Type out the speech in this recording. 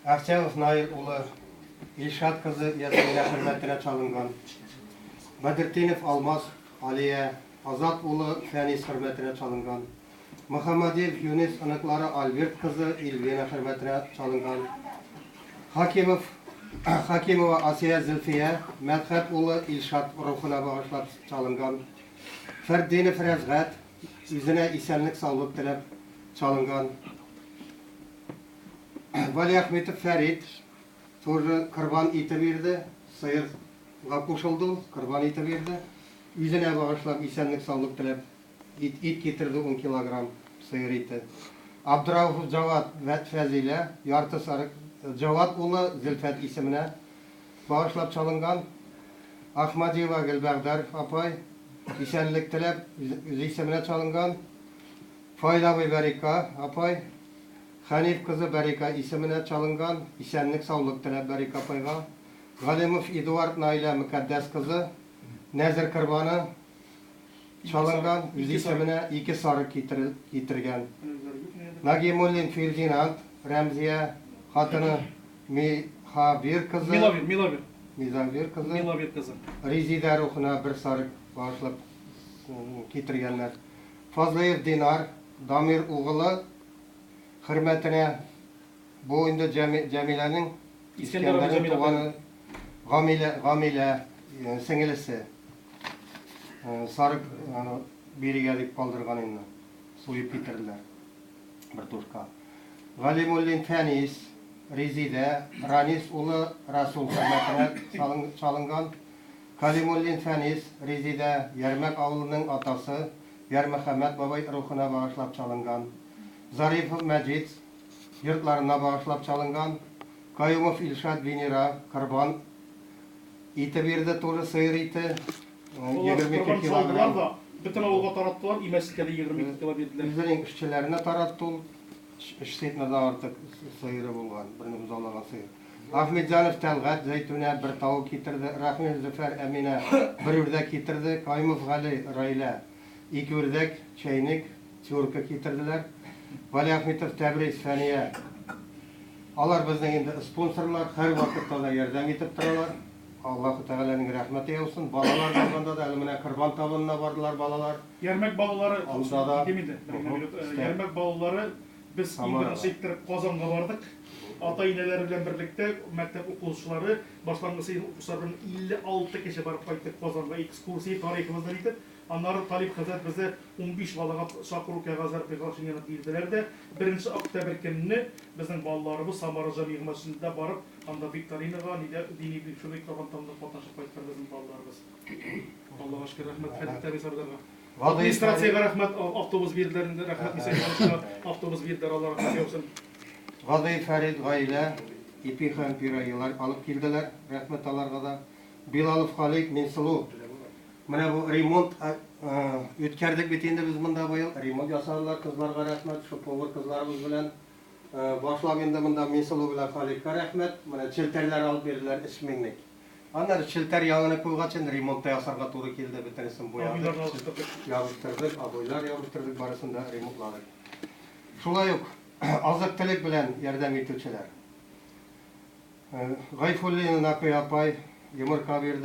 Ахтямов Наил улы Илшат кызы Ясминә хөрмәтенә чалынган. Бәдертдинов Алмаз Алия Азат улы Фәнис хөрмәтенә чалынган. Мөхәммәдиев Юнис оныклары Альберт кызы Ильвина хөрмәтенә чалынган. Хакимов Хакимова Асия Зөлфия Мәдхәт улы Илшат рухына багышлап чалынган. Фәртдинов Рәзгать үзенә исәнлек-саулык теләп чалынган. Валиахметов Фәрит тоже корбан ите бирде, сыерга кушылды ул, корбан ите бирде. Үзенә багышлап исәнлек-саулык теләп ит, ит китерде 10 килограмм сыер ите. Абдраухов Җават Фәзилә ярты сарык Җават улы Зөлфәт исеменә багышлап чалынган. Ахмадиева Гөлбәгъдар апай исәнлек теләп үзе исеменә чалынган. Фаил абый Бәрика апай Хәниф кызы Бәрика исеменә чалынган, исәнлек-саулык теләп Бәрика апайга. Галимов Эдуард Наилә Мөкаддәс кызы нәзер корбаны чалынган, үз исеменә ике сарык китергән. Нагимуллин Фердинанд Рәмзия хатыны Михабир кызы. Милавир, Милавир. Мизавир кызы. Милавир кызы. Резидә рухына бер сарык багышлап китергәннәр. Фазлыев Динар, Дамир угылы хөрмәтенә, бу инде Җәмиләнең, Искәндәрнең туганы Гамилә, Гамилә сеңелесе сарык бирегә дип калдырган инде. Суеп китерделәр бер тушка. Галимуллин Фәнис, Резидә, Ранис улы Расул хөрмәтенә чалынган. Калимуллин Фәнис, Резидә, Ярмәк авылының атасы Ярмөхәммәт бабай рухына багышлап чалынган. Зарипов Мәҗит йортларына багышлап чалынган. Каюмов Илшат Венера корбан ите бирде, туры сыер ите, 22 килограмм. Бөтен авылга тараттылар, Имәчеткә дә 22 кило бирделәр. Үзенең эшчеләренә таратты ул. Өч центнердан артык сыеры булган, берне бозаулаган сыер. Ахметзянов Тәлгать, Зәйтүнә бер тавык китерде, Рәхимов Зөфәр, Әминә бер үрдәк китерде, Каюмов Гали, Раилә ике үрдәк, чәйнек, тюрка китерделәр. Валиахметов Тәбрис, Фәния. Алар безнең инде спонсорлар, һәрвакытта да ярдәм итеп торалар. Аллаһы Тәгаләнең рәхмәте яусын. Балалар барганда да әле менә корбан табынына бардылар балалар. Ярмәк балалары, Анда да. китим инде, бер генә минут. Ярмәк балалары без иң беренче иттереп Казанга бардык. Ата-инәләре белән берлектә мәктәп укучылары, башлангыч сыйныф укучылары белән 56 кеше барып кайттык Казанга экскурсия, тарихыбызны итеп. Аннары Талип хәзрәт безне 15 балага чакыру кәгазьләре приглашениене бирделәр дә, беренче октябрь көнне безнең балаларыбыз Самара җәмигъ мәчетендә барып, анда викторинага, нидә дини шундый корбан табында катнашып кайттылар безнең балаларыбыз. Аллага шөкер, рәхмәт Фәрит Тәбис абыйларга. Администрациягә рәхмәт, автобус бирделәр инде, рәхмәт Мисәй Ивановичка, автобус бирделәр, Алла рәхмәт яусын. Гадый Фәрит гаилә ипи һәм пирогилар алып килделәр, рәхмәт аларга да. Билалов Халик, Минсылу. Менә бу ремонт үткәрдек бит инде без монда быел. Ремонт ясадылар, кызларга рәхмәт, шул повар кызларыбыз белән. Башлап инде монда Минсылу белән Халикка рәхмәт. Менә челтәрләр алып бирделәр, өч меңлек. Аннары челтәр яңаны куйгач, инде ремонт та ясарга туры килде, бөтенесен буядык, ябыштырдык, обойлар ябыштырдык, барысын да ремонтладык. Шулай ук азык-төлек белән ярдәм итүчеләр. Гайфуллина Накый апай йомырка бирде.